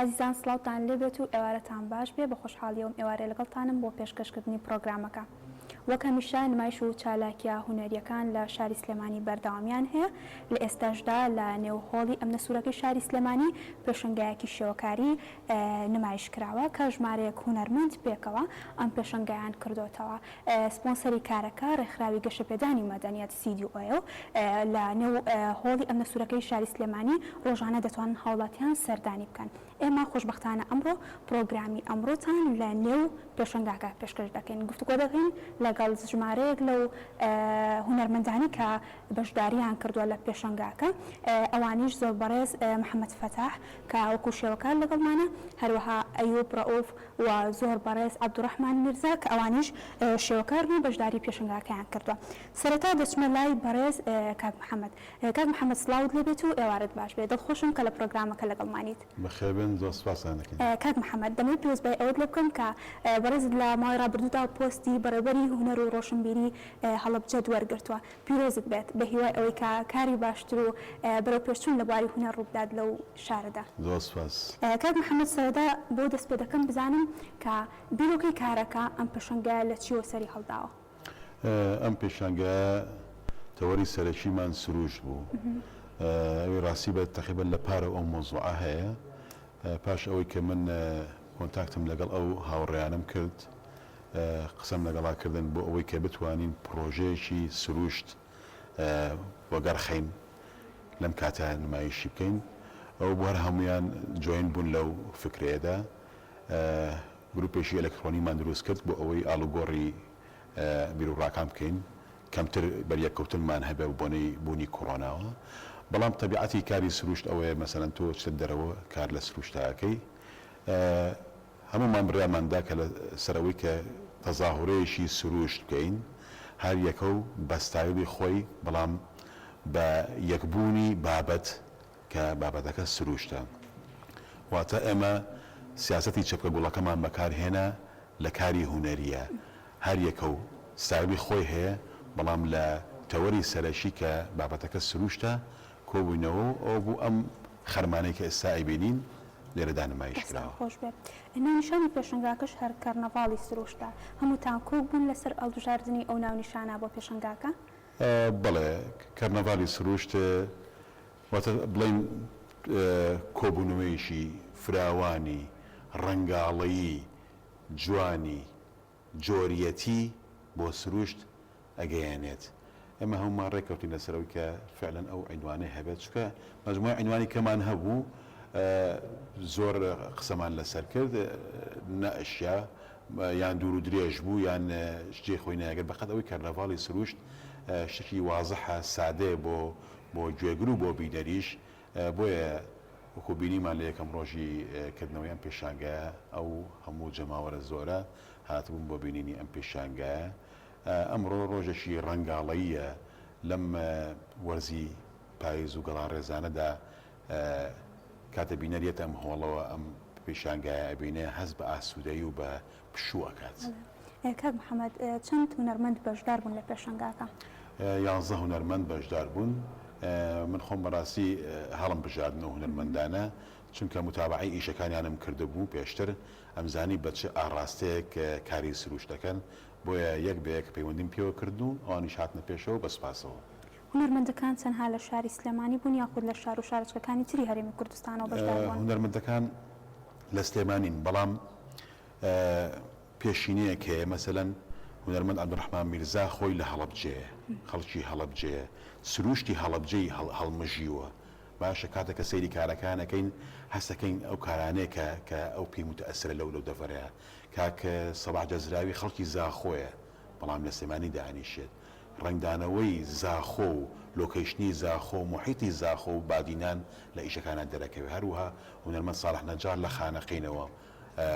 ئازیزان سڵاوتان لێبێت و ئێوارەتان باش بێ، بە خۆشحاڵیەوەم ئێوارێ لەگەڵتانم بۆ پێشکەشکردنی پڕۆگرامەکە. وەک هەمیشە نمایش و چالاکیە هونەریەکان لە شاری سلێمانی بەردەوامیان هەیە، لە ئێستاشدا لە نێو هۆڵی ئەمنە سوورەکەی شاری سلێمانی پێشەنگایەکی شێوەکاری نمایش کراوە کە ژمارەیەک هونەرمەند پێکەوە ئەم پێشەنگایان کردۆتەوە. سپۆنسەری کارەکە ڕێکخراوی گەشەپێدانی مەدەنیەت CDO یە و لە نێو هۆڵی ئەمنە سوورەکەی شاری سلێمانی ڕۆژانە دەتوانن هاوڵاتیان سەردانی بکەن. ئێمە خۆشبەختانە ئەمڕۆ پڕۆگرامی ئەمڕۆتان لە نێو پێشەنگاکە پێشکەش دەکەین، گفتوگۆ دەکەین لەگەڵ ژمارەیەک لەو هونەرمەندانی کە بەشداریان کردووە لە پێشەنگاکە، ئەوانیش زۆر بەڕێز محەمەد فەتاح کە وەکو شێوەکار لەگەڵمانە، هەروەها ئەیوب ڕەئوف و زۆر بەڕێز عەبدولڕەحمان میرزا کە ئەوانیش شێوەکارن و بەشداری پێشەنگاکەیان کردووە. سەرەتا دەچمە لای بەڕێز کاک محەمەد. کاک محەمەد سڵاوت لێبێت و ئێوارەت باش بێت. دڵخۆشم کە لە پڕۆگرامەکە لەگەڵمانیت. بەخێربێن زۆر سوپاستان دەکەین. کاک محەمەد دەمەوێت پیرۆزبایی ئەوەت لێ بکەم کە بەڕێزت لە ماوەی ڕابردوودا پۆستی بەڕێوبەری هونەر و ڕۆشنبیری هەڵەبجەت وەرگرتووە. پیرۆزت بێت. بە هیوای ئەوەی کە کاری باشتر و بەرەوپێشچوون لە بواری هونەر ڕووبدات لەو شارەدا. زۆر سوپاس. کاک محەمەد سەرەتا بۆ دەست پێ دەکەم بزانم کە بیرۆکەی کارەکە، ئەم پێشەنگایە لە چیوە سەری هەڵداوە؟ ئەم پێشانگایە تەوەری سەرەکیمان سروشت بوو. ئەوی ڕاستی بە تەقریبەن لە پارەوە ئەو مەوزوعە هەیە. پاش ئەوەی کە من کۆنتاکتم لەگەڵ ئەو هاوڕێیانەم کرد، قسەم لەگەڵا کردن بۆ ئەوەی کە بتوانین پڕۆژەیەکی سروشت وەگەڕخەین لەم کاتە نمایشی بکەین. ئەوە بوو هەر هەموویان join بوون لەو فکرەیەدا. گروپێکی ئەلکترۆنیمان دروست کرد بۆ ئەوەی ئاڵوگۆڕی بیروڕاکان بکەین، کەمتر بەریەککەوتنمان هەبێ بە بۆنەی بوونی کۆرۆناوە. بەڵام تەبیعەتی کاری سروشت ئەوەیە مەسەلەن تۆ چتە دەرەوە کار لە سروشتا ئەکەی. هەموومان بڕیارمان دا کە لە سەر ئەوەی کە تەزاهورەیەکی سروشت بکەین، هەر یەکە و بە ستایلی خۆی بەڵام بە یەکبوونی بابەت کە بابەتەکە سروشتە. واتە ئێمە سیاسەتی چەپکە گوڵەکەمان بەکار هێنا لە کاری هونەرییە. هەر یەکە و ستایلی خۆی هەیە، بەڵام لە تەوەری سەرەکی کە بابەتەکە سروشتە کۆبووینەوە و ئەوە بوو ئەم خەرمانەی کە ئێستا ئەیبینین لێرەدا نمایش دەستتان کراوە. خۆش بێت. ناونیشانی پێشەنگاکەش هەر کەرنەڤاڵی سروشتە. هەمووتان کۆک بوون لەسەر هەڵبژاردنی ئەو ناونیشانە بۆ پێشەنگاکە؟ بەڵێ، کەرنەڤاڵی سروشت واتە بڵێین کۆبوونەوەیەکی فراوانی ڕەنگاڵەیی جوانی جۆریەتی بۆ سروشت ئەگەیەنێت. ئێمە هەموومان ڕێککەوتین لەسەر ئەوەی کە فعلەن ئەو عینوانەی هەبێت، چونکە مەجموعەی عینوانی کەمان هەبوو زۆر قسەمان لەسەر کرد نەئەشیا یان دوور و درێژ بوو یان جێی خۆی ناگرت، بەقەد ئەوەی کەرنەڤاڵی سروشت شتێکی وازحە سادەیە بۆ بۆ گوێگر و بۆ بینەریش، بۆیە وەکو بینیمان لە یەکەم ڕۆژی کردنەوەی ئەم پێشانگایە ئەو هەموو جەماوەرە زۆرە هاتبوون بۆ بینینی ئەم پێشانگایە. ئەمڕۆ ڕۆژێکی ڕەنگاڵەییە لەم وەرزی پایز و گەڵاڕێزانەدا کاتێ بینەر یەتە ئەم هۆڵەوە ئەم پیشانگایە ئەبینێ هەست بە ئاسوودەیی و بە پشوو ئەکات. کاک محەمەد چەند هونەرمەند بەشدار بوون لە پێشانگاکە؟ یانزە هونەرمەند بەشدار بوون. من خۆم بەڕاستی هەڵم بژاردن ئەو هونەرمەندانە چونکە موتابەعەی ئیشەکانیانم کردبوو پێشتر ئەمزانی بە چ ئاڕاستەیەک کاری سروشت دەکەن بۆیە یەک بە یەک پەیوەندیم پێوە کردن و ئەوانیش هاتنە پێشەوە بە سوپاسەوە. هونەرمەندەکان تەنها لە شاری سلێمانی بوون یاخود لە شار و شارۆچکەکانی تری هەرێمی کوردستانەوە بەشدار بوون؟ هونەرمەندەکان لە سلێمانین، بەڵام پێشینەیەک هەیە، مەسەلەن هونەرمەند عەبدولڕەحمان میرزا خۆی لە هەڵەبجەیە، خەڵکی هەڵەبجەیە، سرووشتی هەڵەبجەی هەڵمژیوە، باشە کاتێک کە سەیری کارەکان ئەکەین هەست ئەکەین ئەو کارانەیە کە کە ئەو پێی موتەئەسرە لەو لەو دەڤەرەیە. کاک سەباح جەزراوی خەڵکی زاخۆیە، بەڵام لە سلێمانی دائەنیشێت. ڕەنگدانەوەی زاخۆ و لۆکەیشنی زاخۆ و موحیتی زاخۆ و بادینان لە ئیشەکانا دەرەکەوێ. هەروەها هونەرمەند ساڵح نەجار لە خانەقینەوە،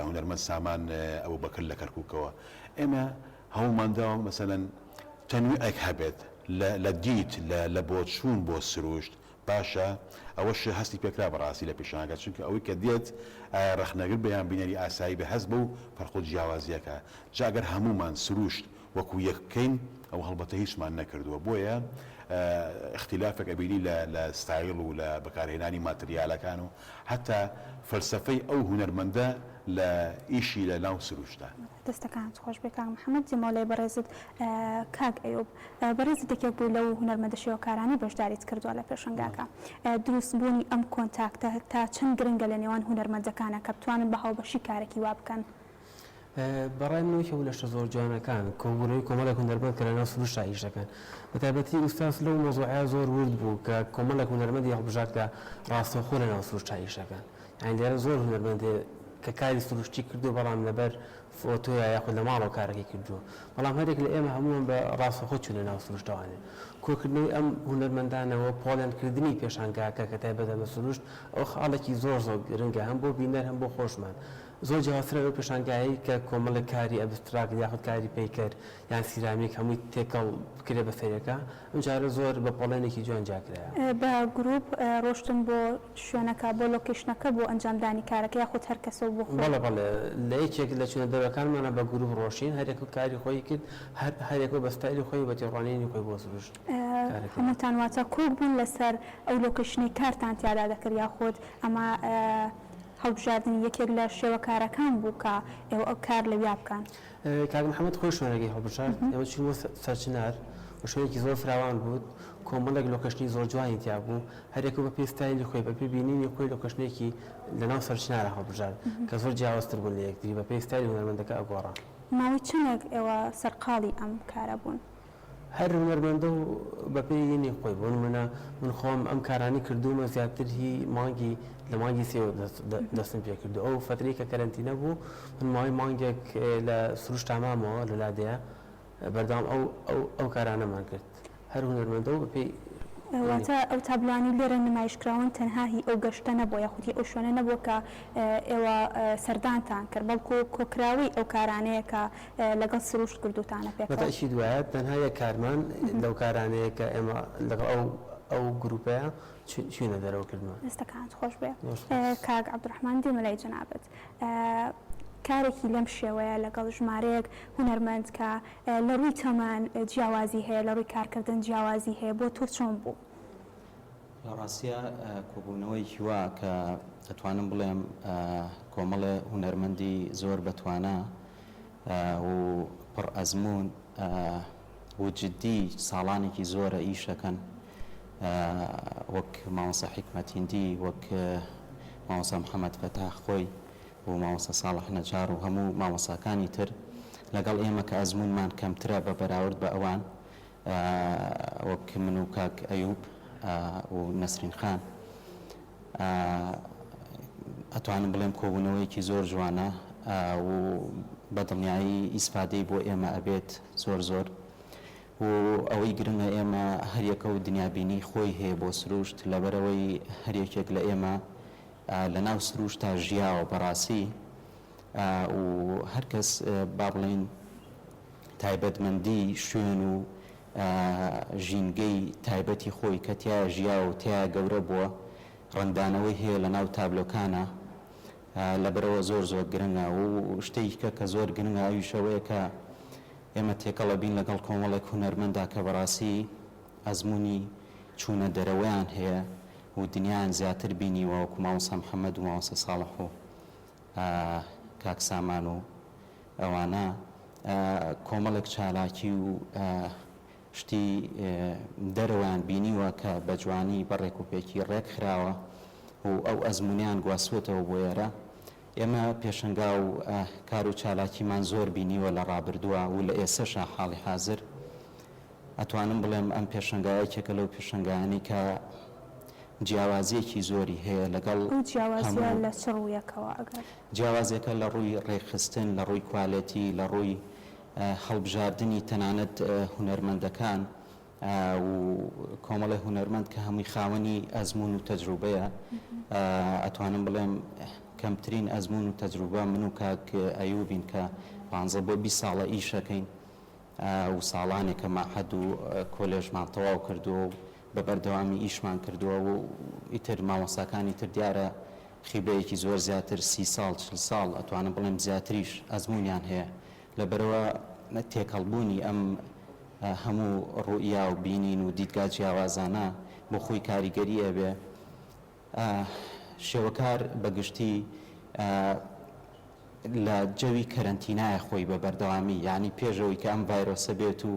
هونەرمەند سامان ئەبوبەکر لە کەرکوکەوە. ئێمە هەوڵمان داوە مەسەلەن تەنویعێک هەبێت لە لە دیت، لە لە بۆچوون بۆ سروشت، باشە ئەوەش هەستی پێکرا بەڕاستی لە پیشانگە چونکە ئەوەی کە دێت ئایا ڕەخنەگر بێ یان بینەری ئاسایی بێ هەست بەو فەرق و جیاوازییە کا جا گەر هەموومان سروشت وەکو یەک بکەین. ئەوە هەڵبەتە هیچمان نەکردووە بۆیە ئیختیلافێک ئەبینی لە لە ستایڵ و لە بەکارهێنانی ماتریالەکان و هەتا فەلسەفەی ئەو هونەرمەندە لە ئیشی لە ناو سروشتا. دەستەکانت خۆش بێ کاک محمد دێمەوە لای بەڕێزت کاک ئەیوب بەڕێزت یەکێک بووی لەو هونەرمەندە شێوەکارانەی بەشداریت کردووە لە پێشەنگاکە دروست بوونی ئەم کۆنتاکتە تا چەند گرنگە لە نێوان هونەرمەندەکانا کە بتوانن بە هاوبەشی کارێکی وا بکەن؟ بەڕای من یەکێک بوو لە شتە زۆر جوانەکان کۆبوونەوەی کۆمەڵێک هونەرمەند کە لەناو سروشتا ئیش دەکەن بەتایبەتی ئوستاز لەو مەوزوعەیا زۆر ورد بوو کە کۆمەڵێک هونەرمەندی هەڵبژارد کە ڕاستەوخۆ لەناو سروشتا ئیش دەکەن یانی لێرە زۆر هونەرمەند هەیە کە کاری سروشتی کردووە بەڵام لەبەر فۆتۆیا یاخود لە ماڵەوە کارەکەی کردووە بەڵام هەرێک لە ئێمە هەمووان بە ڕاستەوخۆ چوونە ناو سروشتەوانێ کۆکردنەوەی ئەم هونەرمەندانەوە پۆڵێنکردنی پێشانگاکە کە تایبەتە بە سروشت ئەوە خاڵێکی زۆر زۆر گرنگە هەم بۆ بینەر هەم بۆ خۆشمان زۆر جیاوازترە لەو پێشانگایەی کە کۆمەڵێک کاری abstract یاخود کاری پەیکەر یان سیرامیک هەمووی تێکەڵ بکرێت بەسەر یەکا، ئەمجارە زۆر بە پۆڵێنێکی جوان جیاکرایەوە. بە گروپ ڕۆشتن بۆ شوێنەکە، بۆ location ەکە بۆ ئەنجامدانی کارەکە یاخود هەر کەسە و بۆ خۆی؟ بەڵێ بەڵێ، لە یەکێک لە چوونە دەرەوەکانمانا بە گروپ ڕۆشتین، هەر یەکەو کاری خۆی کرد، هەر هەر یەکەو بە ستایلی خۆی و بە تێڕوانینی خۆی بۆ سروشت کارەکەی کرد. هەمووتان واتە کۆک بوون لەسەر ئەو location ەی کارتان تیادا دەکرد یاخود ئەمە هەڵبژاردنی یەکێک لە شێوەکارەکان بوو کە ئێوە کار لەویا بکەن؟ کاک محەمەد خۆی شوێنەکەی هەڵبژارد، ئێمە چووین بۆ سەرچنار و شوێنێکی زۆر فراوان بوو، کۆمەڵێک location ی زۆر جوانی تیا بوو، هەریەکەو بەپێی ستایلی خۆی، بەپێی بینینی خۆی location ێکی لەناو سەرچنارا هەڵبژارد کە زۆر جیاوازتر بوون لە یەکتری، بەپێی ستایلی هونەرمەندەکە ئەگۆڕا. ماوەی چەندێک ئێوە سەرقاڵی ئەم کارە بوون؟ هەر هونەرمەندە و بەپێی ینی خۆی، بۆ نموونە من خۆم ئەم کارانەی کردوومە زیاتر هی مانگی لە مانگی سێوە دەستم پێ کردووە، ئەو فەترەی کە کەرەنتینە بوو من ماوەی مانگێک لە سروشتا مامەوە لە لادێیە بەردەوام ئەو ئەو ئەو کارانەمان کرد هەر هونەرمەندە و بەپێی واتە ئەو تابلۆانەی لێرە نمایش کراون تەنها هی ئەو گەشتە نەبووە یاخود هی ئەو شوێنە نەبووە کە ئێوە سەردانتان کرد بەڵکو کۆکراوەی ئەو کارانەیە کە لەگەڵ سروشت کردووتانە پێکەوە. بەتەئکید وایە، تەنها یەک کارمان لەو کارانەیە کە ئێمە لەگەڵ ئەو ئەو گروپەیە چوینە دەرەوە کردمان. دەستەکانت خۆش بێ زۆر سوپاس. کاک عەبدولڕەحمان دێمە لای جەنابت کارێکی لەم شێوەیە لەگەڵ ژمارەیەک هونەرمەند کە لە ڕووی تەمەن جیاوازی هەیە لە ڕووی کارکردن جیاوازی هەیە بۆ تۆ چۆن بوو؟ لە ڕاستیا کۆبوونەوەیەکی وا کە ئەتوانم بڵێم کۆمەڵێ هونەرمەندی زۆر بەتوانا و پڕ ئەزموون و جدی ساڵانێکی زۆرە ئیشەکەن وەک مامۆستا حیکمەت هیندی وەک مامۆستا محەمەد فەتاح خۆی و مامۆستا ساڵح نەجاڕ و هەموو مامۆستاکانی تر لەگەڵ ئێمە کە ئەزموونمان کەمترە بە بەراورد بە ئەوان وەک من و کاک ئەیوب و نەسرین خان ئەتوانم بڵێم کۆبوونەوەیەکی زۆر جوانە و بە دڵنیایی ئیسفادەی بۆ ئێمە ئەبێت زۆر زۆر و ئەوەی گرنگە ئێمە هەریەکە و دنیابینی خۆی هەیە بۆ سروشت لەبەرەوەی هەریەکێک لە ئێمە لە ناو سروشتا ژیاوە بەڕاستی و هەرکەس با بڵێین تایبەتمەندی شوێن و ژینگەی تایبەتی خۆی کە تیایا ژیاوە و تیایا گەورە بووە ڕەنگدانەوەی هەیە لە ناو تابلۆکانا لەبەرئەوە زۆر زۆر گرنگە و شتێکی کە کە زۆر گرنگە ئەویش ئەوەیە کە ئێمە تێکەڵ ئەبین لەگەڵ کۆمەڵێک هونەرمەندا کە بەڕاستی ئەزموونی چوونە دەرەوەیان هەیە و دنیایان زیاتر بینیوە وەکو مامۆستا محەمەد و مامۆستا ساڵح و کاک سامان و ئەوانە کۆمەڵێک چالاکی و شتی دەرەوەیان بینیوە کە بە جوانی بە ڕێکوپێکی ڕێک خراوە و ئەو ئەزموونەیان گواستووەتەوە بۆ ئێرە. ئێمە پێشەنگا و کار و چالاکیمان زۆر بینیوە لە ڕابردووە و لە ئێسەشا حاڵی حازر ئەتوانم بڵێم ئەم پێشەنگایە یەکێکە لەو پێشەنگایانەی کە جیاوازییەکی زۆری هەیە لەگەڵ ئەو جیاوازییە هەموو لە چ ڕوویەکەوە ئەگەر؟ جیاوازییەکە لە ڕووی ڕێکخستن، لە ڕووی کوالێتی، لە ڕووی هەڵبژاردنی تەنانەت هونەرمەندەکان و کۆمەڵێ هونەرمەند کە هەمووی خاوەنی ئەزموون و تەجروبەیە، ئەتوانم بڵێم کەمترین ئەزموون و تەجروبە من و کاک ئەیوبین کە پانزە بۆ 20 ساڵە ئیشەکەین و ساڵانێکە مەعهەد و کۆلێژمان تەواو کردووە و بە بەردەوامی ئیشمان کردووە و ئیتر مامۆستاکانی تر دیارە خیبرەیەکی زۆر زیاتر سی ساڵ چل ساڵ ئەتوانم بڵێم زیاتریش ئەزموونیان هەیە لەبەرئەوە تێکەڵبوونی ئەم. هەموو ڕوئیا و بینین و دیدگا جیاوازانە بۆ خۆی کاریگەری ئەبێ. شێوەکار بە گشتی لە جەوی کەرەنتینایە خۆی بە بەردەوامی یانی پێش ئەوەی کە ئەم ڤایرۆسە بێت و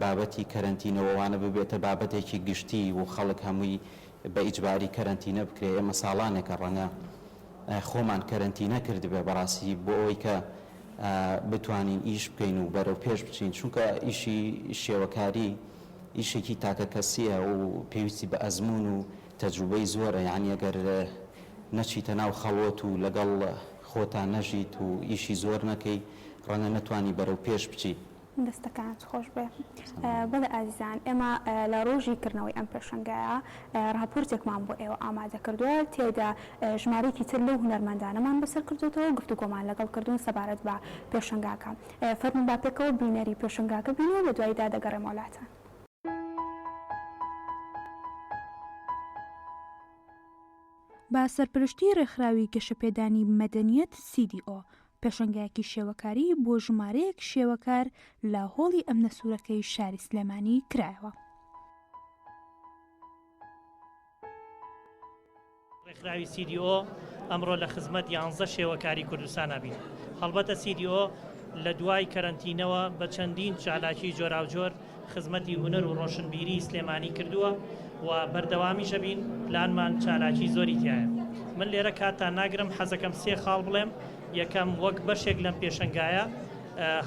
بابەتی کەرەنتینە و ئەوانە ببێتە بابەتێکی گشتی و خەڵک هەمووی بە ئیجباری کەرەنتینە بکرێ ئێمە ساڵانێکە ڕەنگە خۆمان کەرەنتینە کردبێ بەڕاستی بۆ ئەوەی کە بتوانین ئیش بکەین و بەرەو پێش بچین چونکە ئیشی شێوەکاری ئیشێکی تاکەکەسییە و پێویستی بە ئەزموون و تەجروبەی زۆرە یانی ئەگەر نەچیتە ناو خەڵوەت و لەگەڵ خۆتا نەژیت و ئیشی زۆر نەکەی ڕەنگە نەتوانی بەرەو پێش بچی. دەستەکانت خۆش بێ. بەڵێ ئازیزان ئێمە لە ڕۆژی کردنەوەی ئەم پێشەنگایە ڕاپۆرتێکمان بۆ ئێوە ئامادە کردووە تێیدا ژمارەیەکی تر لەو هونەرمەندانەمان بەسەر کردۆتەوە و گفتوگۆمان لەگەڵ کردوون سەبارەت بە پێشەنگاکە. فەرموون با پێکەوە بینەری پێشەنگاکە بین و لە دواییدا دەگەڕێمەوە لاتان. بە سەرپەرشتی ڕێکخراوی گەشەپێدانی مەدەنیەت CDO، پێشەنگایەکی شێوەکاری بۆ ژمارەیەک شێوەکار لە هۆڵی ئەمنە سوورەکەی شاری سلێمانی کرایەوە. ڕێکخراوی CDO ئەمڕۆ لە خزمەت یانزە شێوەکاری کوردستانا بین. هەڵبەتە CDO لە دوای کەرەنتینەوە بە چەندین چالاکی جۆراوجۆر خزمەتی هونەر و ڕۆشنبیری سلێمانی کردووە و بەردەوامیش ئەبین، پلانمان چالاکی زۆری تیایە. من لێرە کاتتان ناگرم، حەزەکەم سێ خاڵ بڵێم، یەکەم، وەک بەشێک لەم پێشەنگایە،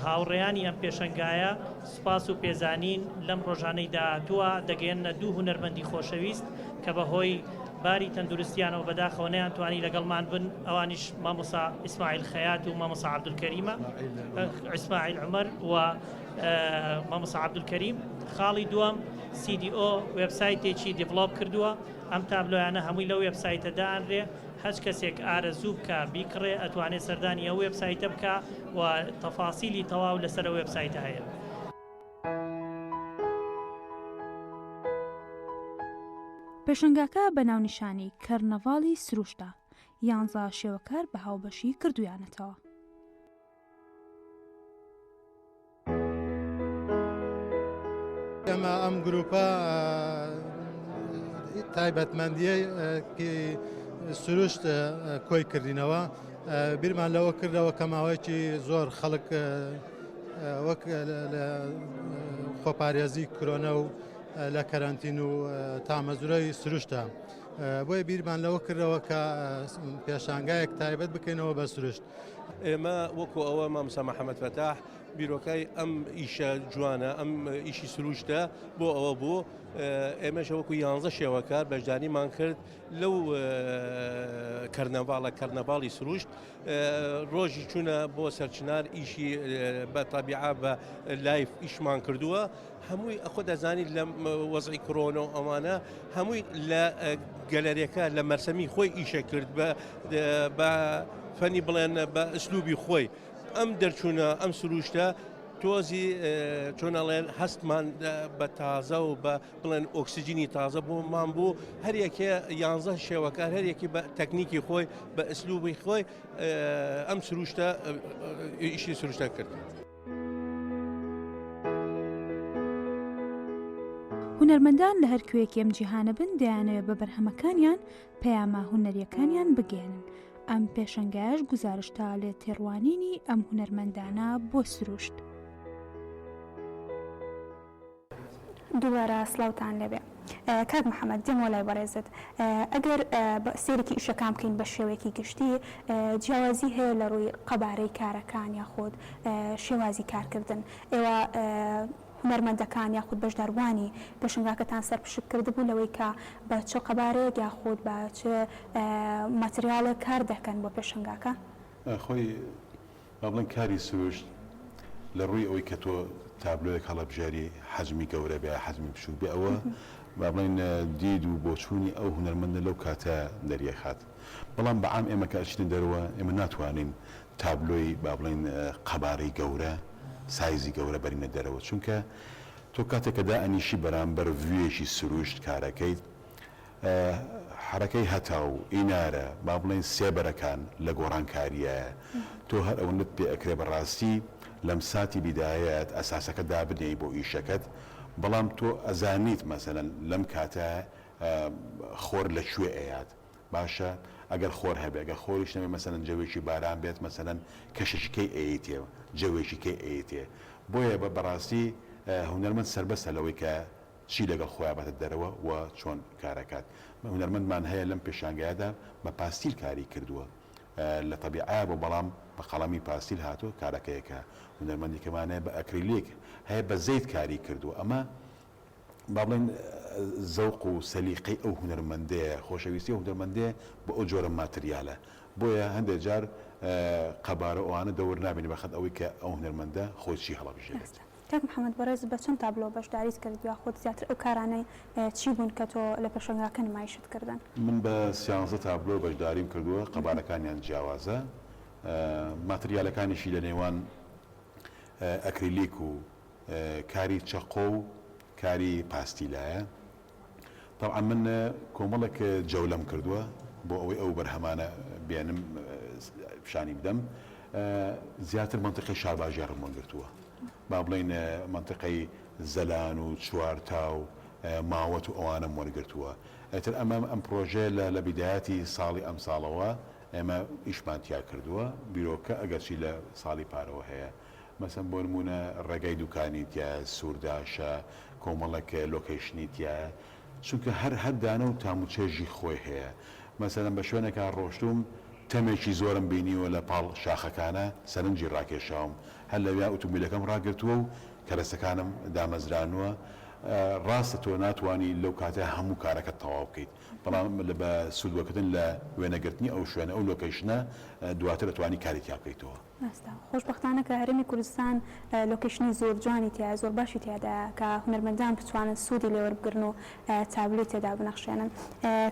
هاوڕێیانی ئەم پێشەنگایە سوپاس و پێزانین لەم ڕۆژانەی داهاتووە دەگەیەننە دوو هونەرمەندی خۆشەویست کە بە هۆی باری تەندروستیانەوە بەداخەوە نەیانتوانی لەگەڵمان بن، ئەوانیش مامۆستا ئیسماعیل خەیات و مامۆستا عەبدولکەریمە، ئیسماعیل عومەر و مامۆستا عەبدولکەریم. خاڵی دووەم، CDO وێبسایتێکی develop کردووە، ئەم تابلۆیانە هەمووی لەو وێبسایتە دائەنرێ، هەچ کەسێک ئارەزوو بکا بیکڕێ ئەتوانێ سەردانی ئەو وێبسایتە بکا و تەفاسیلی تەواو لەسەر ئەو وێبسایتە هەیە. پێشەنگاکە بە ناونیشانی کەرنەڤاڵی سروشتە، یانزە شێوەکار بە هاوبەشی کردوویانەتەوە. ئێمە ئەم گروپە تایبەتمەندیەکی سروشت کۆی کردینەوە بیرمان لەوە کردەوە کە ماوەیەکی زۆر خەڵک وەک لە خۆپارێزی کرۆنە و لە کەرەنتین و تامەزرۆی سروشتە بۆیە بیرمان لەوە کردەوە کە پێشانگایەک تایبەت بکەینەوە بە سروشت. ئێمە وەکو ئەوە مامۆستا محەمەد فەتاح بیرۆکای ئەم ئیشە جوانە ئەم ئیشی سروشتە بۆ ئەوە بوو ئێمەش وەکو یانزە شێوەکار بەشداریمان کرد لەو کەرنەڤاڵە کەرنەڤاڵی سروشت ڕۆژی چوونە بۆ سەرچنار ئیشی بە تەبیعە بە live ئیشمان کردووە هەمووی ئەخۆ دەزانیت لە وەزعی کرۆنە و ئەوانە هەمووی لە گەلەرێکە لە مەرسەمی خۆی ئیشە کرد بە بە فەنی بڵێن بە ئسلوبی خۆی ئەم دەرچوونە ئەم سروشتە تۆزی چۆنەڵێن هەستمان بە تازە و بە بڵێن ئۆکسجینی تازە بۆمان بوو هەریەکێ یانزە شێوەکار هەریەکی بە تەکنیکی خۆی بە ئسلوبی خۆی ئەم سروشتە ئیشی سروشتە کرد. هونەرمەندان لە هەر کوێیەکی ئەم جیهانە بن دەیانەوێت بە بەرهەمەکانیان پەیامە هونەرییەکانیان بگەیەنن، ئەم پێشەنگایەش گوزارشتە لە تێڕوانینی ئەم هونەرمەندانە بۆ سروشت. دووبارە سڵاوتان لێبێ کاک محەمەد دێمەوە لای بەڕێزت ئەگەر سەیرێکی ئیشەکان بکەین بە شێوەیەکی گشتی جیاوازی هەیە لە ڕووی قەبارەی کارەکان یاخود شێوازی کارکردن ئێوە هونەرمەندەکان یاخود بەشداربووانی پێشەنگاکەتان سەرپشک کردبوو لەوەی کە بە چ قەبارەیەک یاخود بە چ ماتریاڵێک کار دەکەن بۆ پێشەنگاکە؟ خۆی با بڵێین کاری سروشت لە ڕووی ئەوەی کە تۆ تابلۆیەک هەڵەبژێری حەجمی گەورە بێ یا حەجمی بچووک بێ ئەوە با بڵێین دید و بۆچوونی ئەو هونەرمەندە لەو کاتە دەریەخات بەڵام بە عام ئێمە کە ئەچینە دەرەوە ئێمە ناتوانین تابلۆی با بڵێین قەبارەی گەورە سایزی گەورە بەرینە دەرەوە چونکە تۆ کاتێک کە دائەنیشی بەرامبەر view ێکی سروشت کارەکەیت حەرەکەی هەتاو، ئینارە، با بڵێین سێبەرەکان لە گۆڕانکارییایە. تۆ هەر ئەوەندەت پێ ئەکرێ بە ڕاستی. لەمساتی بیدایەت ئەساسەکە دابنێی بۆ ئیشەکەت بەڵام تۆ ئەزانیت مەسەلەن لەم کاتە خۆر لە کوێ ئەیات باشە ئەگەر خۆر هەبێ گەر خۆریش نەبێ مەسەلەن جەوێکی باران بێت مەسەلەن کەشێکی کەی ئەیەیتێ جەوێکی کەی ئەیەیتێ بۆیە بە بەڕاستی هونەرمەند سەربەستە لەوەی کە چی لەگەڵ خۆیا باتە دەرەوە و چۆن کارەکات هونەرمەندمان هەیە لەم پێشانگایەدا بە پاستیل کاری کردووە لە تەبیعە بۆ بەڵام بە قەڵەمی پاستیل هاتووە کارەکەیەکە هونەرمەندیکەمان هەیە بە ئەکریلیک هەیە بە زەیت کاری کردووە ئەمە با بڵێین زەوق و سەلیقەی ئەو هونەرمەندەیە، خۆشەویستی ئەو هونەرمەندەیە بۆ ئەو جۆرە ماتریالە. بۆیە هەندێک جار قەبارە و ئەوانە دەور نابینی بە قەد ئەوەی کە ئەو هونەرمەندە خۆی چی هەڵەبژێرێت. ڕاستە. کاک محەمەد بەڕێز بە چەند تابلۆ بەشداریت کرد یاخود زیاتر ئەو کارانەی چی بوون کە تۆ لە پێشەنگاکە نمایشت کردن؟ من بە سیانزە تابلۆ بەشداریم کردووە، قەبارەکانیان جیاوازە، ماتریالەکانیشی لە نێوان ئەکریلیک و کاری چەقۆ و کاری پاستیلایە. تەبعەن من کۆمەڵێک جەولەم کردووە بۆ ئەوەی ئەو بەرهەمانە بێنم پیشانی بدەم. زیاتر مەنتیقەی شارباژێڕم وەرگرتووە. با بڵێین مەنتیقەی زەلان و چوارتا و ماوەت و ئەوانەم وەرگرتووە. ئیتر ئەمە ئەم پرۆژەیە لە لە بیدایەتی ساڵی ئەمساڵەوە ئێمە ئیشمان تیا کردووە. بیرۆکە ئەگەرچی لە ساڵی پارەوە هەیە. مەسەن بۆ نموونە ڕێگای دوکانی تیایە، سوورداشە، کۆمەڵێک لۆکەیشنی تیایە، چونکە هەر هەر دانە و تام و چێژی خۆی هەیە. مەسەلەن بە شوێنێکا ڕۆشتووم تەمێکی زۆرم بینیوە لە پاڵ شاخەکانا سەرنجی ڕاکێشاوم، هەر لەویا ئوتومبیلەکەم ڕاگرتووە و کەرەسەکانم دامەزرانووە. ڕاستە تۆ ناتوانی لەو کاتە هەموو کارەکەت تەواو بکەیت، بەڵام بە سوودوەرگرتن لە وێنەگرتنی ئەو شوێنە، ئەو لۆکەیشنە دواتر ئەتوانی کاری تیا بکەیتەوە. ڕاستە. خۆشبەختانە کە هەرێمی کوردستان لۆکەیشنی زۆر جوانی تیایە، زۆر باشی تیادایە کە هونەرمەندان بتوانن سوودی لێ وەربگرن و تابلۆی تێدا بنەخشێنن.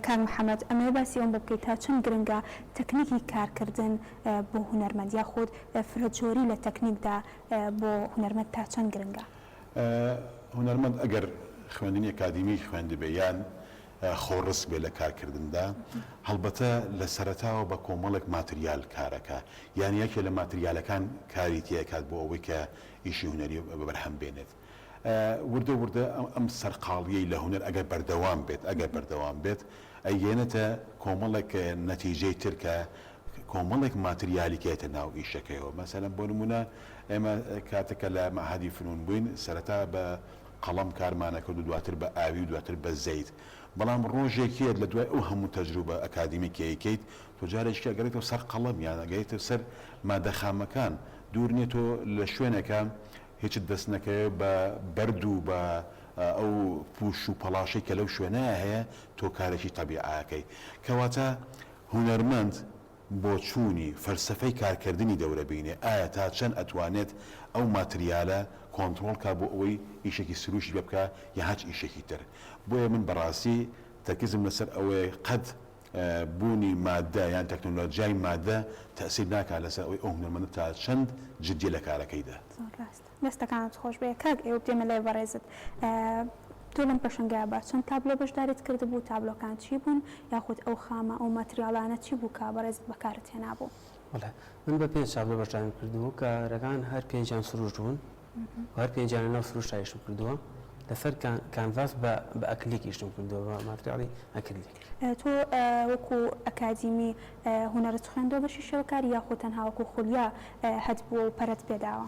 کاک محەمەد ئەمەوێ باسی ئەوەم بۆ بکەیت تا چەند گرنگە تەکنیکی کارکردن بۆ هونەرمەند یاخود فرەجۆری لە تەکنیکدا بۆ هونەرمەند تا چەند گرنگە؟ هونەرمەند ئەگەر خوێندنی ئەکادیمی خوێندبێ یان خۆڕسک بێت لە کارکردندا، هەڵبەتە لە سەرەتاوە بە کۆمەڵێک ماتریال کارەکا، یان یەکێ لە ماتریالەکان کاری تێکات بۆ ئەوەی کە ئیشی هونەری بەبەرهەم بێنێت. وردە وردە ئەم سەرقاڵیەی لە هونەر ئەگەر بەردەوام بێت، ئەگەر بەردەوام بێت، ئەیگەیەنێتە کۆمەڵێک نەتیجەی تر کە کۆمەڵێک ماتریالی کێتە ناو ئیشەکەیەوە. مەسەلەن بۆ نموونە ئێمە کاتێک کە لە مەعهەدی فنوون بووین، سەرەتا بە قەڵەم کارمان ئەکرد و دواتر بە ئاوی و دواتر بە زەیت. بەڵام ڕۆژێک یەت لە دوای ئەو هەموو تەجروبە ئەکادیمی کە ئەیکەیت، تۆ جارێکی ئەگەڕێیتەوە سەر قەڵەم یان ئەگەڕێیتەوە سەر مادە خامەکان. دوور نییە تۆ لە شوێنێکا هیچت دەست نەکەوێ بە بەرد و بە ئەو پووش و پەڵاشەی کە لەو شوێنەیا هەیە تۆ کارێکی تەبیعە ئەکەی. کەواتە هونەرمەند بۆچوونی، فەلسەفەی کارکردنی دەورەبینێ، ئایا تا چەند ئەتوانێت ئەو ماتریالە کۆنتڕۆڵ کا بۆ ئەوەی ئیشێکی سروشتی پێ بکا یا هەچ ئیشێکی تر. بۆیە من بەڕاستی تەرکیزم لەسەر ئەوەیە قەت بوونی مادە یان تەکنۆلۆجیای مادە تەئسیر ناکا لەسەر ئەوەی ئەو هونەرمەندە تا چەند جدیە لە کارەکەیدا. زۆر ڕاستە. دەستەکانت خۆش بێ کاک ئەیوب دێمە لای بەڕێزت تۆ لەم پێشەنگایە بە چەند تابلۆ بەشداریت کردبوو تابلۆکان چی بوون یاخود ئەو خامە ئەو ماتریاڵانە چی بوو کە بەڕێزت بەکارت هێنابوو؟ بەڵێ من بە پێنج تابلۆ بەشداریم کردبوو کارەکان هەر پێنجیان سروشت بوون و هەر پێنجیان لەناو سروشتا ئیشم کردووە لەسەر کانڤاس بە بە ئەکلیک ئیشم کردووە بە ماتریاڵی ئەکلیک. تۆ وەکو ئەکادیمی هونەرت خوێندووە بەشی شێوەکاری یاخود تەنها وەکو خولیا هەت بووە و پەرەت پێداوە؟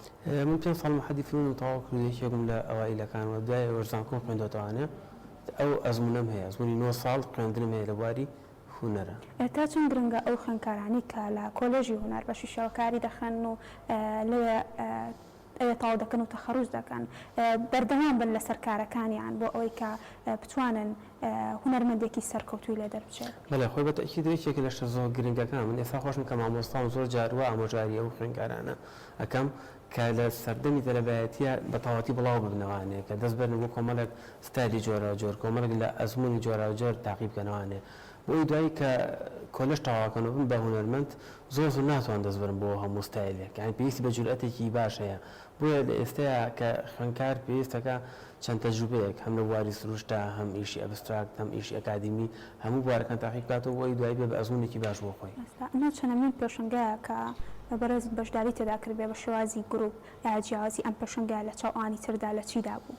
من پێنج ساڵ مەعهەدی فنونم تەواو کرد و یەکێک بووم لە ئەوائیلەکان و دوای ئەوەش زانکۆم خوێندۆتەوانێ ئەو ئەزموونەم هەیە ئەزموونی نۆ ساڵ خوێندنم هەیە لە بواری هونەرا. تا چەند گرنگە ئەو خوێندکارانەی کە لە کۆلێژی هونەر بەشی شێوەکاری دەخوێنن و لەوێ ئەوێ تەواو دەکەن و تەخەروج دەکەن بەردەوام بن لەسەر کارەکانیان بۆ ئەوەی کە بتوانن هونەرمەندێکی سەرکەوتووی لێ دەربچێت؟ بەڵێ خۆی بە تەئکید یەکێکە لە شتە زۆر گرنگەکان، من ئێستا خۆشم کە مامۆستام زۆر جار وا ئامۆژگاری ئەو خوێندکارانە ئەکەم کە لە سەردەمی تەلەبایەتییا بە تەواوەتی بڵاو ببنەوانێ کە دەست بەرن بۆ کۆمەڵێک ستایلی جۆراوجۆر کۆمەڵێک لە ئەزموونی جۆراوجۆر تاقی بکەنەوانێ بۆ ئەوەی دوایی کە کۆلێژ تەواوەکەن و بن بە هونەرمەند زۆر زوو ناتوان دەست بەرن بۆ هەموو ستایلێک یانی پێویستی بە جورئەتێکی باش هەیە. بۆیە لە ئێستەیا کە خوێندکار پێویستەکا چەند تەجروبەیەک هەم لە بواری سروشتا هەم ئیشی abstract هەم ئیشی ئەکادیمی هەموو بوارەکان تاقی بکاتەوە بۆ ئەوەی دوایی بێ بە ئەزموونێکی باش بۆ خۆی. ڕاستە ئەمە چەنەمین پێشەنگایە کە بەڕێزت بەشداری تێدا کردبێ بە شێوازی گروپ ئایا جیاوازی ئەم پێشەنگایە لە چاو ئەوانی تردا لە چیدا بوو؟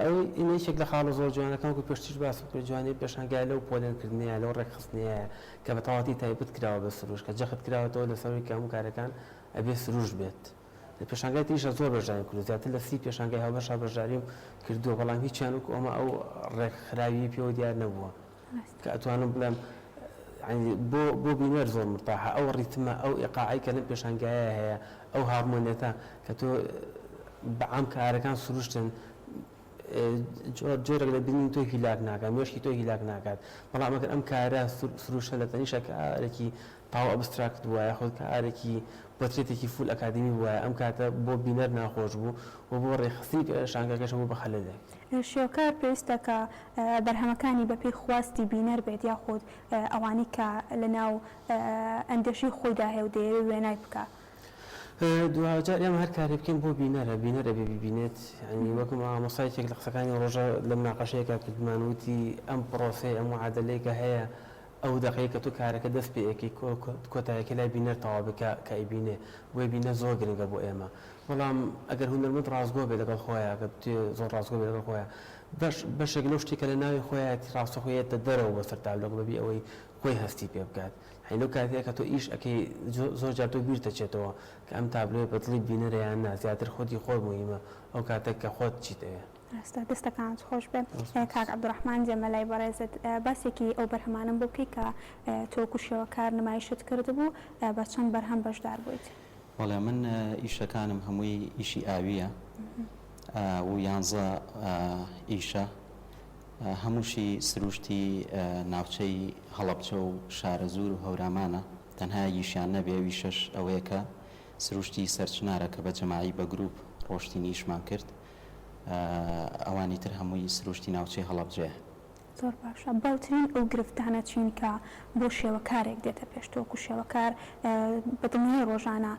ئەوەی ئێمە یەکێک لە خاڵە زۆر جوانەکان وەکو پێشتریش باسم کرد جوانی پێشانگایە لەو پۆلێن کردنەیە لەو ڕێکخستنەیە کە بە تەواوەتی تایبەت کراوە بە سروشت کە جەخت کراوەتەوە لەسەر ئەوەی کە هەموو کارەکان ئەبێ سروشت بێت. لە پێشانگای تریشا زۆر بەشداریم کردووە، زیاتر لە 30 پێشانگای هاوبەشا بەشداریم کردووە، بەڵام هیچیان وەکو ئەمە ئەو ڕێکخراویی پێوە دیار نەبووە کە ئەتوانم بڵێم یانی بۆ بۆ بینەر زۆر مورتاحە، ئەو ڕیتمە، ئەو ئیقاعەی کە لەم پێشانگایە هەیە، ئەو هارمۆنیەتە کە تۆ بە عام کارەکان سروشتن، جۆرێک لە بینین تۆ هیلاک ناکات، مێشکی تۆ هیلاک ناکات، بەڵام ئەگەر ئەم کارە سروشتە لە تەنیشت کارێکی تەواو abstract بوایە یاخود کارێکی پۆترێتێکی full ئەکادیمی بوایە ئەم کاتە بۆ بینەر ناخۆش بوو و بۆ ڕێکخستنی پێشانگاکەش بوو بە خەلەلێک. شێوەکار پێویستە کە بەرهەمەکانی بەپێی خواستی بینەر بێت یاخود ئەوانەی کە لەناو ئەندێشەی خۆیدا هەیە و دەیەوێت وێنای بکا. دواجار ئێمە هەر کارێ بکەین بۆ بینەرە، بینەر ئەبێ بیبینێت، یانی وەک مامۆستا یەکێک لە قسەکانی ڕۆژە لە مناقەشەیەکا کردمان وتی ئەم پڕۆسەیە ئەم معادەلەیە کە هەیە ئەو دەقەی کە تۆ کارەکە دەست پێ ئەکەی کۆتایەکەی لای بینەر تەواو بێ کە کە ئەیبینێ بۆیە بینەر زۆر گرنگە بۆ ئێمە بەڵام ئەگەر هونەرمەند ڕاستگۆ بێ لەگەڵ خۆیا ئەگەر بتوێ زۆر ڕاستگۆ بێ لەگەڵ خۆیا بەش بەشێک لەو شتەی کە لە ناوی خۆیایەتی ڕاستەخۆ یەتە دەرەوە بۆ سەر تابلۆکە بەبێ ئەوەی خۆی هەستی پێ بکات یانی لەو کاتەیە کە تۆ ئیش ئەکەی زۆر جار تۆ بیرت ئەچێتەوە کە ئەم تابلۆیە بە دڵی بینەرە یان نا زیاتر خودی خۆت موهیمە ئەو کاتە کە خۆت چیت ئەوێ. ڕاستە دەستەکانت خۆش بێ کاک عەبدوڕەحمان دێمە لای بەڕێزت باسێکی ئەو بەرهەمانەم بۆ بکەی کە تۆ وەکو شێوەکار نمایشت کردبوو بە چەند بەرهەم بەشدار بوویت؟ بەڵێ من ئیشەکانم هەمووی ئیشی ئاوییە و یانزە ئیشە هەمووشی سروشتی ناوچەی هەڵەبجە و شارەزوور و هەورامانە تەنها یەکیشیان نەبێ ئەویشەش ئەوەیە کە سروشتی سەرچنارە کە بە جەماعی بە گروپ ڕۆشتین ئیشمان کرد ئەوانی تر هەمووی سروشتی ناوچەی هەڵەبجەیە. زۆر باشە باوترین ئەو گرفتانە چین کە بۆ شێوەکارێک دێتە پێش تۆ وەکو شێوەکار بە دڵنیایی ڕۆژانە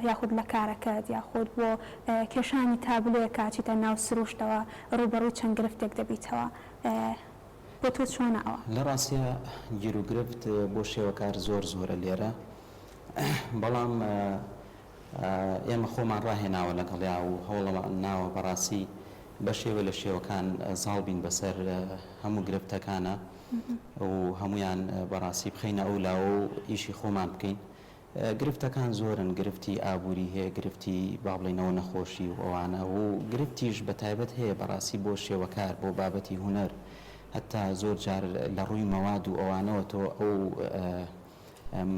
یاخود لە کارەکەت یاخود بۆ کێشانی تابلۆیەک کە ئەچیتە ناو سروشتەوە ڕووبەڕووی چەند گرفتێک دەبیتەوە بۆ تۆ چۆنە ئەوە؟ لە ڕاستیا گیروگرفت بۆ شێوەکار زۆر زۆرە لێرە بەڵام ئێمە خۆمان ڕاهێناوە لەگەڵیا و هەوڵمان ناوە بەڕاستی بەشێوە لە شێوەکان زاڵ بین بەسەر هەموو گرفتەکانا و هەموویان بەڕاستی بخەینە ئەو لاوە و ئیشی خۆمان بکەین. گرفتەکان زۆرن، گرفتی ئابووری هەیە، گرفتی با بڵێینەوە نەخۆشی و ئەوانە و گرفتیش بە تایبەت هەیە بەڕاستی بۆ شێوەکار، بۆ بابەتی هونەر هەتا زۆر جار لە ڕووی مەواد و ئەوانەوە تۆ ئەو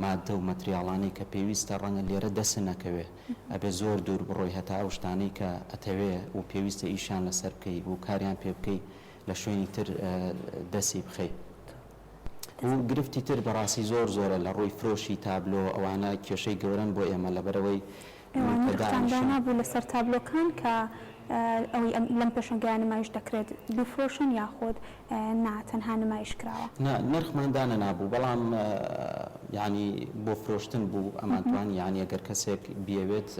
ماددە و مەتریاڵانەی کە پێویستە ڕەنگە لێرە دەست نەکەوێ ئەبێ زۆر دوور بڕۆی هەتا ئەو شتانەی کە ئەتەوێ و پێویستە ئیشیان لەسەر بکەی و کاریان پێ بکەی لە شوێنی تر دەستی بخەی و گرفتی تر بەڕاستی زۆر زۆرە لە ڕووی فرۆشی تابلۆ ئەوانە کێشەی گەورەن بۆ ئێمە لەبەرئەوەی ئێوە نرختان دانابوو لەسەر تابلۆکان کە ئەوەی لەم پێشەنگایە نمایش دەکرێت بیفرۆشن یاخود نا تەنها نمایش کراوە؟ نا نرخمان دانەنابوو بەڵام یانی بۆ فرۆشتن بوو ئەمانتوانی یانی ئەگەر کەسێک بیەوێت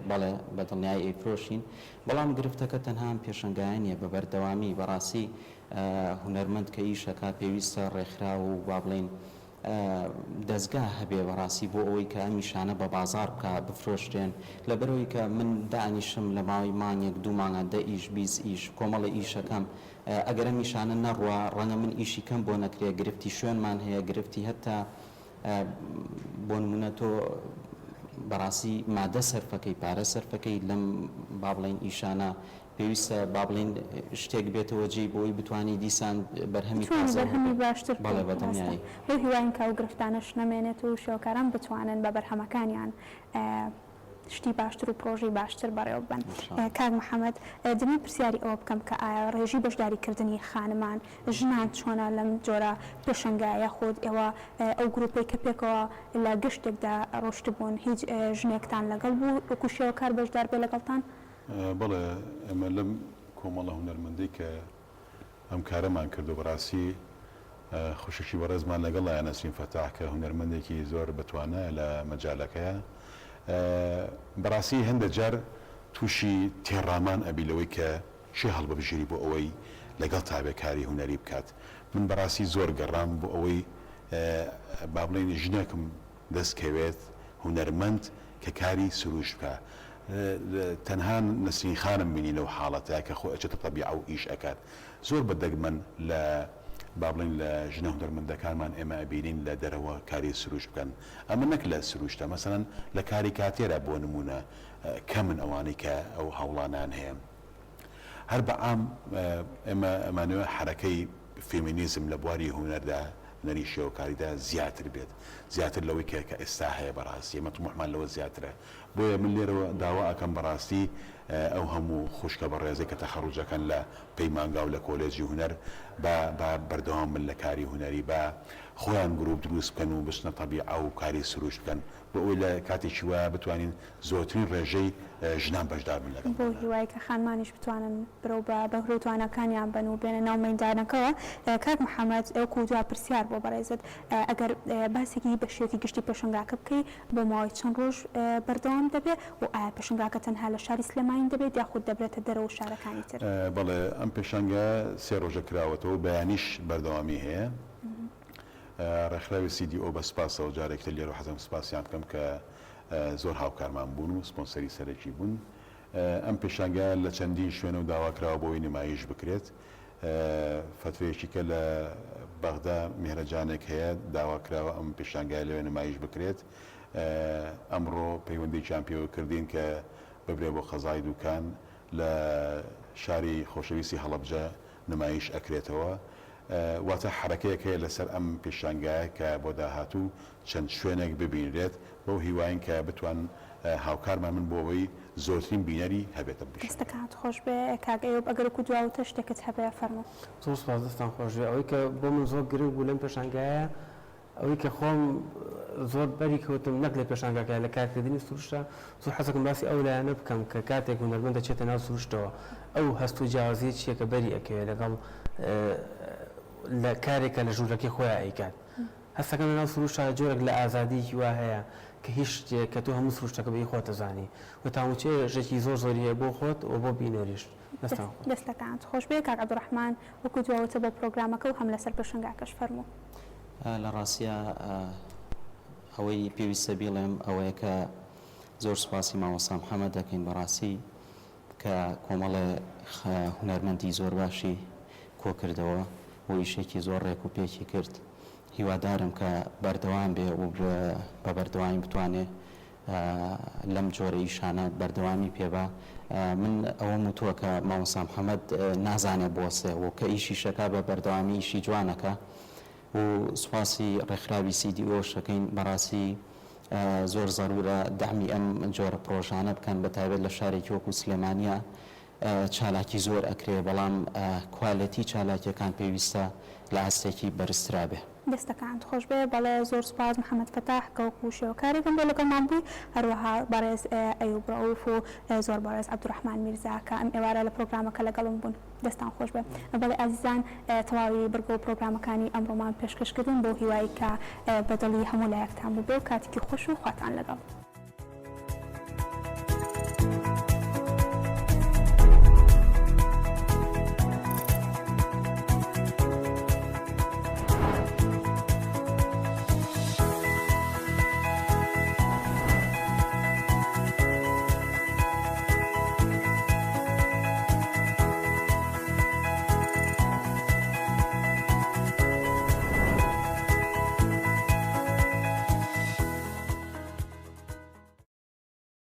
بەڵێ بە دڵنیایی ئەیفرۆشین بەڵام گرفتەکە تەنها ئەم پێشەنگایە نیە بە بەردەوامی بەڕاستی هونەرمەند کە ئیش ئەکا پێویستە ڕێکخراو و با بڵێین دەزگا هەبێ بەڕاستی بۆ ئەوەی کە ئەم ئیشانە بە بازاڕ بکا بفرۆشرێن لەبەرئەوەی کە من دائەنیشم لە ماوەی مانگێک دوو مانگا دە ئیش 20 ئیش کۆمەڵێ ئیش ئەکەم ئەگەر ئەم ئیشانە نەڕوا ڕەنگە من ئیشی کەم بۆ نەکرێ گرفتی شوێنمان هەیە گرفتی هەتا بۆ نمونە تۆ بەڕاستی مادە سەرفەکەی پارە سەرفەکەی لەم با بڵێین ئیشانە پێویستە با بڵێین شتێک بێتەوە جێی بۆی بتوانی دیسان بەرهەمی بتوانی تازە بەرهەمی هەبێ باشتر بەڵێ بکەیت بە ڕاستە دڵنیایی. بەو هیواین کە ئەو گرفتانەش نەمێنێت و شێوەکاران بتوانن بە بەرهەمەکانیان شتی باشتر و پڕۆژەی باشتر بەڕێوە ببەن. ان شاء الله. کاک محەمەد دەمەوێت پرسیاری ئەوە بکەم کە ئایا ڕێژەی بەشداری کردنی خانمان، ژنان چۆنە لەم جۆرە پێشەنگایە یاخود ئێوە ئەو گروپەی کە پێکەوە لە گەشتێکدا ڕۆشتبوون هیچ ژنێکتان لەگەڵ بوو وەکو شێوەکار بەشدار بێ لەگەڵتان؟ بەڵێ ئێمە لەم کۆمەڵە هونەرمەندەی کە ئەم کارەمان کردو بەڕاستی خوشکی بەڕێزمان لەگەڵایە نەسرین فەتاح کە هونەرمەندێکی زۆر بەتوانایە لە مەجالەکەیا بەڕاستی هەندێک جار. تووشی تێڕامان ئەبی لەوەی کە کێ هەڵببژێری بۆ ئەوەی لەگەڵتا بێ کاری هونەری بکات. من بەڕاستی زۆر گەڕام بۆ ئەوەی با بڵێین ژنێکم دەست کەوێت هونەرمەند کە کاری سروشت بکا. تەنها نەسرین خانم بینی لەو حاڵەتە کە خۆی ئەچێتە تەبیعە و ئیش ئەکات. زۆر بە دەگمەن لە با بڵێین لە ژنە هونەرمەندەکانمان ئێمە ئەبینین لە دەرەوە کاری سروشت بکەن. ئەمە نەک لە سروشتە مەسەلەن لە کاریکاتێرا بۆ نموونە کەمن ئەوانەی کە ئەو هەوڵانەیان هەیە. هەر بە عام ئێمە ئەمانەوێ حەرەکەی فێمینیزم لە بواری هونەردا، هونەری شێوەکاریدا زیاتر بێت، زیاتر لەوەی کە کە ئێستا هەیە بەڕاستی ئێمە تموحمان لەوە زیاترە. بۆیە من لێرەوە داوا ئەکەم بەڕاستی ئەو هەموو خوشکە بەڕێزەی کە تەخەڕوج ئەکەن لە پەیمانگا و لە کۆلێجی هونەر با با بەردەوام بن لە کاری هونەری، با خۆیان گروپ دروست بکەن و بچنە تەبیعە و کاری سروشت بکەن بۆ ئەوەی لە کاتێکی وایە بتوانین زۆرترین ڕێژەی ژنان بەشدار بن لەگەڵماندا. بەو هیوای کە خانمانیش بتوانن برەو بە بەهرە و تواناکانیان بەن و بێنە ناو مەیدانەکەوە. کاک محەمەد وەکو دوا پرسیار بۆ بەڕێزت ئەگەر باسێکی بە شێوەیەکی گشتی پێشەنگاکە بکەی بۆ ماوەی چەند ڕۆژ بەردەوام دەبێ و ئایا پێشەنگاکە تەنها لە شاری سلێمانی دەبێت یاخود دەبرێتە دەرەوە و شارەکانی تر؟ بەڵێ ئەم پێشانگایە سێ ڕۆژە کراوەتەوە و بەیانیش بەردەوامی هەیە. ڕێکخراوی CDO بە سوپاسەوە جارێکی تر لێرەوە حەزەکەم سوپاسیان بکەم کە زۆر هاوکارمان بوون و سپۆنسەری سەرەکی بوون. ئەم پێشانگایە لە چەندین شوێنەوە داوا کراوە بۆ ئەوەی نمایش بکرێت. فەترەیەکی کە لە بەغدا میهرەجانێک هەیە داوا کراوە ئەم پێشانگایە لەوێ نمایش بکرێت. ئەمڕۆ پەیوەندییەکیان پێوە کردین کە ببرێ بۆ قەزای دوکان لە شاری خۆشەویستی هەڵەبجە نمایش ئەکرێتەوە. واتە حەرەکەیەک هەیە لەسەر ئەم پێشانگایە کە بۆ داهاتوو چەند شوێنێک ببینرێت، بەو هیواین کە بتوان هاوکارمان بن بۆ ئەوەی زۆرترین بینەری هەبێت ئەم پیشانگایە. دەستەکانت خۆش بێ کاک ئەیوب ئەگەر وەکو دوا وتە شتێکت هەبێ فەرموو. زۆر سوپاس دەستتان خۆش بێ ئەوەی کە بۆ من زۆر گرنگ بوو لەم پێشانگایە ئەوەی کە خۆم زۆر بەری کەوتم نەک لە پێشانگاکە لە کارکردنی سروشتە زۆر حەزەکەم باسی ئەو لایەنە بکەم کە کاتێک هونەرمەند دەچێتە ناو سروشتەوە ئەو هەست و جیاوازیە چیە کە بەری ئەکەوێ لەگەڵ لە کارێک کە لە ژوورەکەی خۆیا ئەیکات هەستەکەم لەناو سروشتا جۆرێک لە ئازادیەکی وا هەیە کە هیچ شتێک کە تۆ هەموو سروشتەکە بە هی خۆت ئەزانی و تاموچێژێکی زۆر زۆری هەیە بۆ خۆت و بۆ بینەریش دەستان خۆش. دەستەکانت خۆش بێ کاک عەبدولڕەحمان وەکو دوا وتە بۆ پرۆگرامەکە و هەم لەسەر پێشەنگاکەش فەرموو. لە ڕاستیا ئەوەی پێویستە بیڵێم ئەوەیە کە زۆر سوپاسی مامۆستا محەمەد دەکەین بەڕاستی کە کۆمەڵێ هونەرمەندی زۆر باشی کۆکردەوە و ئیشێکی زۆر ڕێک و پێکی کرد هیوادارم کە بەردەوام بێ و بە بەردەوامی بتوانێ لەم جۆرە ئیشانە بەردەوامی پێ با من ئەوەم وتووە کە مامۆستا محەمەد نازانێ بوەستێ و کە ئیشیشەکا بە بەردەوامی ئیشی جوانەکا و سوپاسی ڕێکخراوی سی دی ئۆش ئەکەین بەڕاستی زۆر زەرورە دەعمی ئەم جۆرە پڕۆژانە بکەن بە تایبەت لە شارێکی وەکو سلێمانیا چالاکی زۆر ئەکرێ بەڵام کوالێتی چالاکیەکان پێویستە لە ئاستێکی بەرزترا بێ. دەستەکانت خۆش بێ بەڵێ زۆر سوپاس محمد فەتاح کە وەکو شێوەکارێکم بۆ لەگەڵمان بووی هەروەها بەڕێز ئەیوب ڕەئوف و زۆر بەڕێز عەبدولڕەحمان میرزا کە ئەم ئێوارە لە پرۆگرامەکە لەگەڵم بوون دەستان خۆش بێ بەڵێ ئازیزان تەواوی بڕگە و پرۆگرامەکانی ئەمڕۆمان پێشکەش کردن بەو هیوای کە بە دڵی هەموو لایەکتان بووبێ و کاتێکی خۆش و خواتان لەگەڵ.